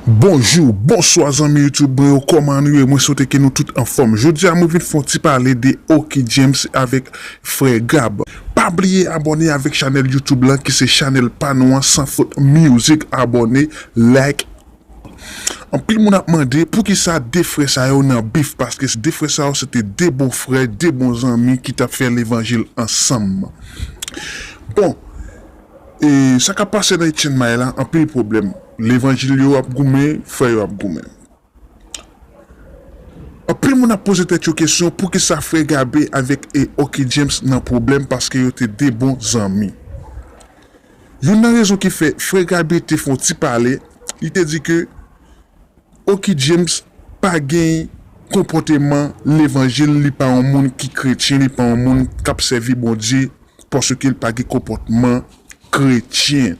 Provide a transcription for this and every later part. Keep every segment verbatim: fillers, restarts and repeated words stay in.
Bonjou, bonswa zanmi YouTube mwen yo, kòman nou ye? Mwen swete ke nou tout anfòm. Jodi a mwen vin fè yon ti pale de Oky James avèk frè Gab. Pa bliye abòne avèk chanèl YouTube lan ki se chanèl pa nou an, Sans Faute Music. Abòne, like. Anpil moun ap mande poukisa de frè sa yo nan bif, paske de frè sa yo se te de bon frè, de bon zanmi ki t ap fè levanjil ansanm. Bon, e sa k ap pase nan Etienne May la, anpil pwoblèm. Levanjil yo ap goumen, frè yo ap goumen. Anpil moun ap poze tèt yo kesyon poukisa frè Gabe avèk e Oky James nan pwoblèm, paske yo te de bon zanmi. Youn nan rezon ki fè frè Gabe te fè yon ti pale, li te di ke Oky James pa gen konpòteman levanjil, li pa yon moun ki kretyen, li pa yon moun k ap sèvi Bondye, paske li pa gen konpòtman kretyen.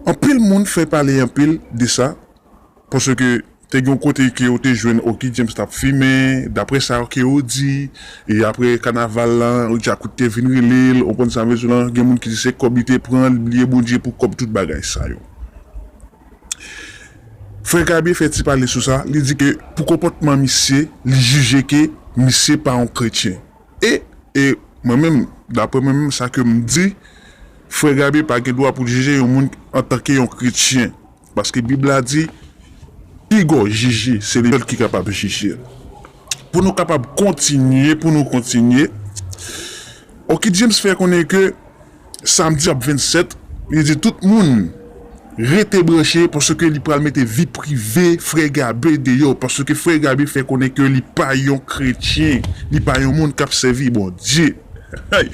Anpil moun fè pale anpil de sa, paske te gen yon kote ke yo te jwenn Oky James t ap fimen, daprè sa ke yo di, e apre kanaval lan, Djakout te vin rele l, ou konprann sa m vle di w lan, gen moun ki di se kòb li te pran, li bliye Bondye pou kòb, tout bagay sa yo. Frè Gabe fè ti pale sou sa, li di ke pou konpòtman misye, li jije ke misye pa yon kretyen. E, e mwen menm, daprè mwen menm, sa ke m di, frè Gabe pa gen dwa pou l jije yon moun antanke yon kretyen. Paske Bib la di, pigò jije, se li sèl ki kapab jije. Pou nou kapab kontinye, pou nou kontinye, Oky James fè konnen ke samdi ap vennsèt, li di tout moun rete branche paske li pral mete vi prive frè Gabe deyò, paske frè Gabe fè konnen ke li pa yon kretyen, li pa yon moun k ap sèvi Bondye. Hey!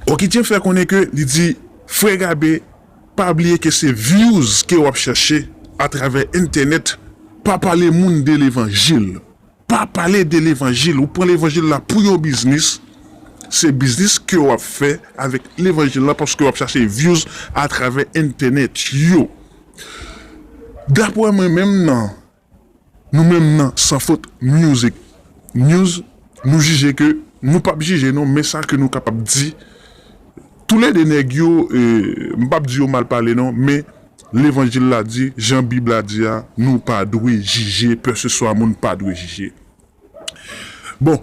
Oky James fè konnen ke li di frè Gabe pa bliye ke se views ke w ap chache atravè entènèt, pa pale moun de levanjil. Pa pale de levanjil. Ou pran levanjil la pou yon biznis. Se biznis ke w ap fè avèk levanjil la paske w ap chache views atravè entènèt yo. Daprè mwen menm nan, nou menm nan Sans Faute Music News, nou jije ke nou p ap jije non, men sa ke nou kapab di, toulede nèg yo, e, m p ap di yo mal pale non, men levanjil la di, jan Bib la di a, nou pa dwe jije, kèlkeswa moun pa dwe jije. Bon,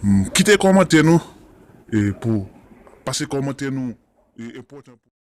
m, kite kòmantè nou, e, pou, pase kòmantè nou, e, enpòtan.